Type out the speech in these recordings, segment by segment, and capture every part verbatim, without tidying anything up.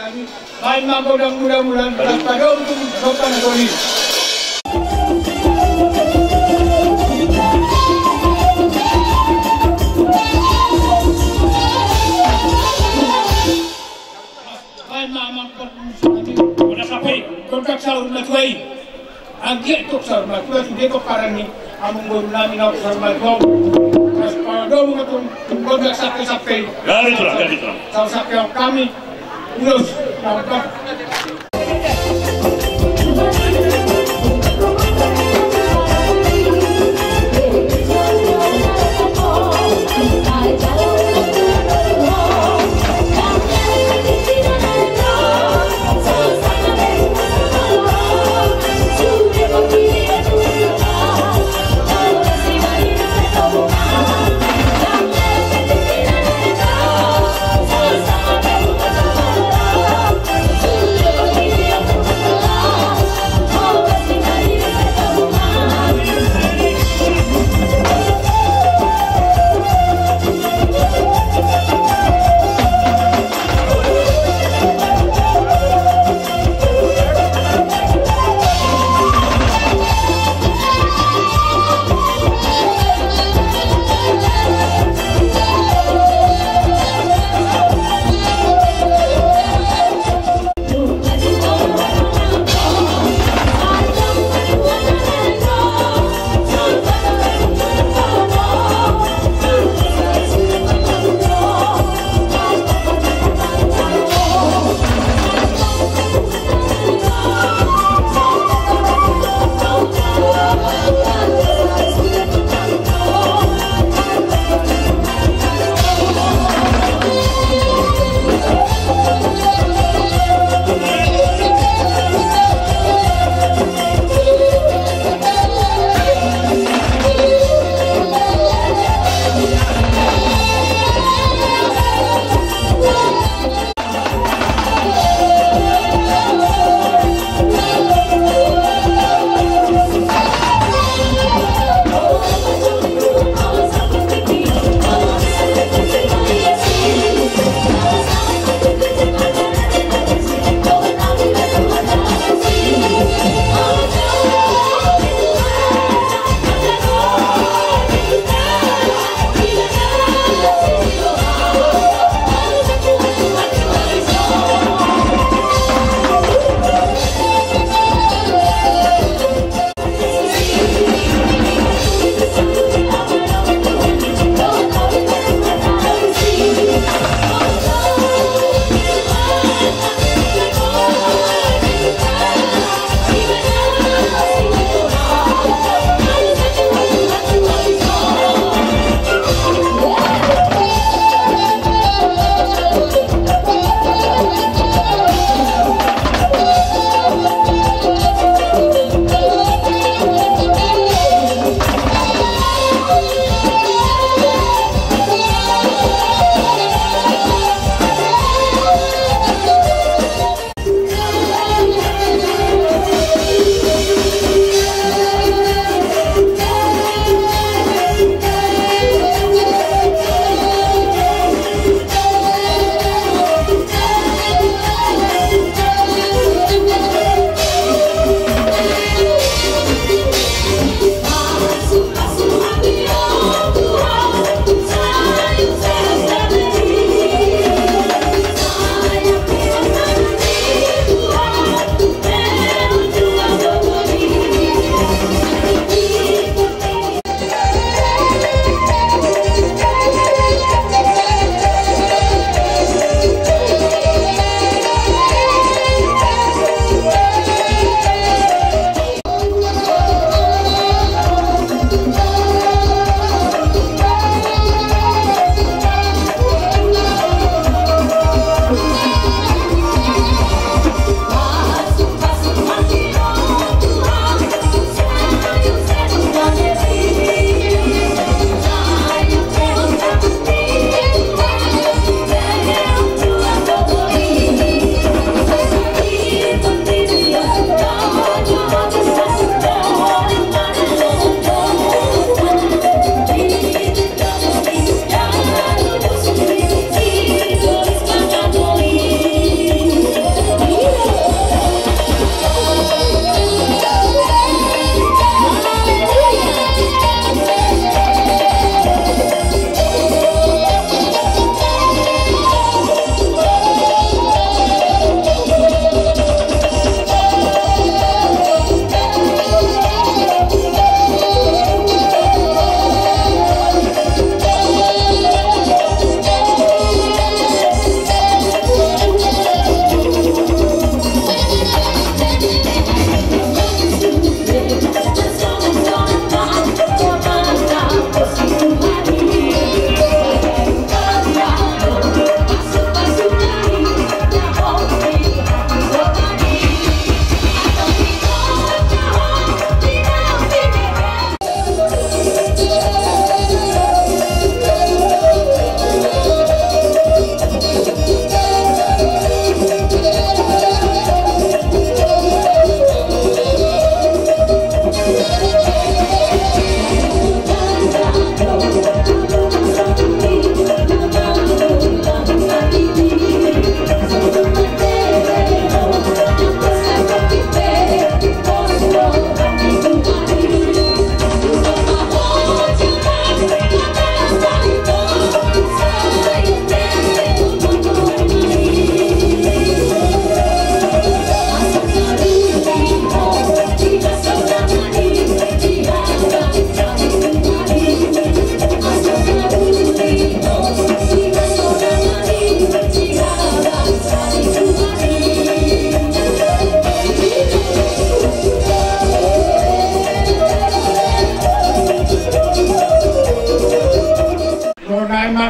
Baen ma gondang mula-mula, laos padomu tu dompak na soli. Baen ma amang parmusik nami. Gondang sape. Gondang saur matua i. Anggiat tong saur matua sude pomparan ni amangboru nami na saur matua. Laos padomu ma tong gondang sape-sape. Gabe tulang, gabe tulang. Saur sape hami. Ulos.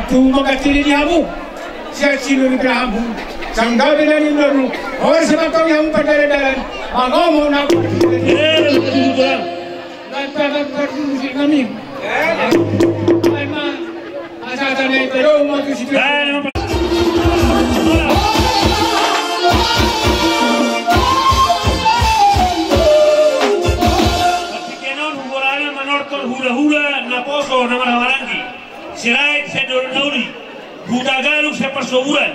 Tu mangkatili ni hamu sian silulu ni pinahanmu. Sanggabe na ninna nu, ore semanto ni hamu pardalan-dalan mangomo na. Nai paga parmusik nami. Ai ma asata nai tero ma tu situ. Partingkian on hugorana manortor hula-hula naposo na marhaha-maranggi. Sirait sian dolok na uli, Hutagalung sian Parsoburan.